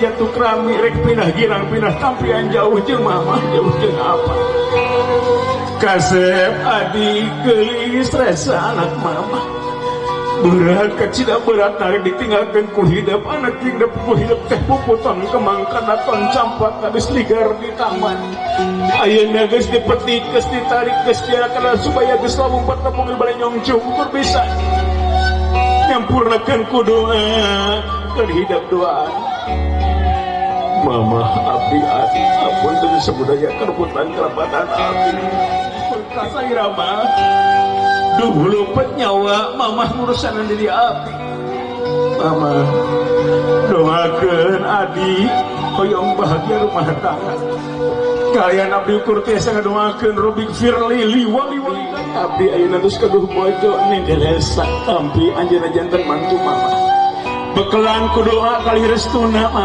Jatuh krami rek pindah girang, pindah tampian, jauh jeung mama, jauh jeung apa. Kasep adi geulis, resa anak mama berat kecil, berat narik ditinggalkan ku hidup anak hidap ku hidup teh puputon kemang kanaton campak habis ligar di taman. Ayeuna geus dipetik, geus ditarik, geus diarakan supaya geus lawung bertemu bale nyongcung kur bisa nyampurnakeun ku doa keur hidup doa mama. Abdi adi apunten sebudaya kerebutan kerapatan abdi perkasa irama dulu nyawa mama ngurusan diri abdi. Mama doakeun adi hoyong bahagia rumah tangga kalian. Abdi ukur tiasa ngadoakeun Robbighfirli li wali wali. Abdi ayeuna geus kaduh bojo ning Elesa, tampi anjeunna janten mantu mama, bekelan ku doa kali restuna mama.